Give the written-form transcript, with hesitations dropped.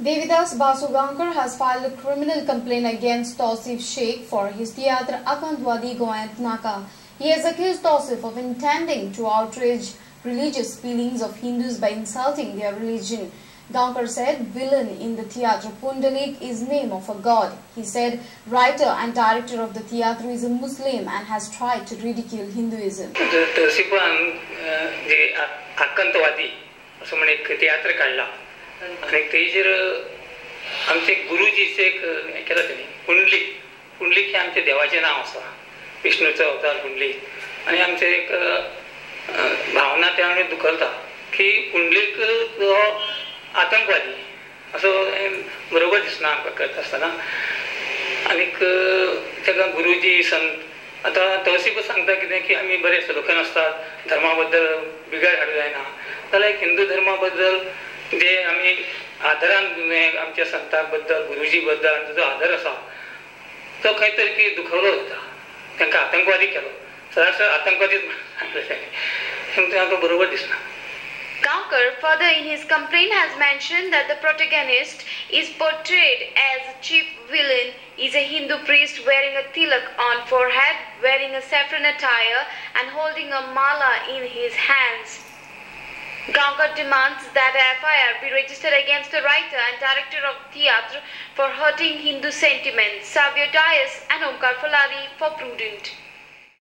Devidas Basu Gaonkar has filed a criminal complaint against Tausif Sheikh for his theatre Akantwadi Goyant Naka. He has accused Tausif of intending to outrage religious feelings of Hindus by insulting their religion. Gaonkar said villain in the theatre Pundalik is name of a god. He said writer and director of the theatre is a Muslim and has tried to ridicule Hinduism. तौसिफान जे आकांतवादी असो म्हण एक तियात्र काडला आनी तेजेर आमचे गुरुजीचे एक हें केला तेणी पुंडलीक. पुंडलीक हें आमचें देवाचें नांव आसा, विष्णूचो अवतार पुंडलीक. आनी आमचें एक भावना त्या आमी दुखलता की पुंडलीक हो आतंकवादी असो बरोबर दिसना आमकां करता आसतना. आनीक ताका गुरुजी संत आतां तौसिफ सांगता कितें की आमी बरे सलोखन आसतात, धर्मा बद्दल बिघाड हाडूंक जायना. जाल्यार एक हिंदू धर्मा बद्दल जे आमी आदरान आमच्या संता बद्दल गुरुजी बद्दल आमचो जो आदर आसा तो खंय तरी की दुखवलो वता. तांकां आतंकवादी केलो, सरासर आतंकवादीच सांगलें तांणी, तें आमकां बरोबर दिसना. Gaonkar further in his complaint has mentioned that the protagonist is portrayed as a chief villain, is a Hindu priest wearing a tilak on forehead, wearing a saffron attire and holding a mala in his hands. Gaonkar demands that a FIR be registered against the writer and director of theatre for hurting Hindu sentiments. Savio Dias and Omkar Falari for Prudent.